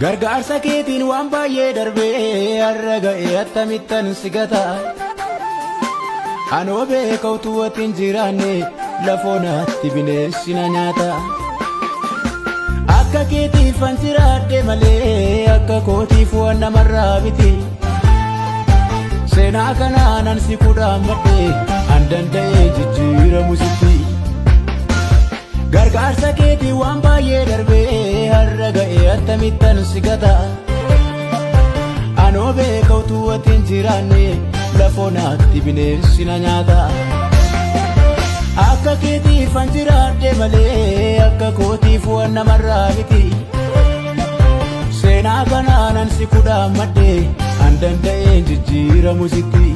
Gargaarsa keetiin waan baay'ee darbee har'a ga'ee attamittan si gata. Anoo beeka utuu ati hin jiraanne lafoo naatti bineensi na nyaata. Akka keetiif an jiraadhe malee akka kootiif waan namarraa miti. Seenaa kanaan an si kudhaammadhe an danda'ee jijjiiramu sitti. Gargaarsa keetiin waan baay'ee darbee har'a ga'ee attamittan si gata. Anoo beeka utuu ati hin jiraanne lafoo naatti bineensi na nyaata. Akka keetiif an jiraadhe malee akka kootiif waan namarraa miti. Seenaa kanaan an si kudhaammadhe an danda'een jijjiiramu sitti.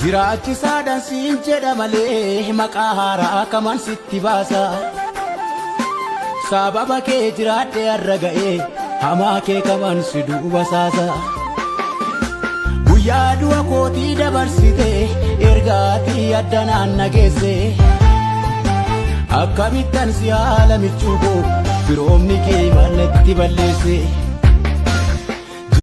Jiraachisaadhaan siin jedha malee maqaa haaraa kaman sitti baasa. Sababa kee jiraadhe har'a ga'ee hamaa kee kaman si duuba saasa. Guyyaa du'a kootii dabarsite ergaatii addanaan na geesse. Akkamittan si haala michuu koo firoomni kee maal natti balleesse.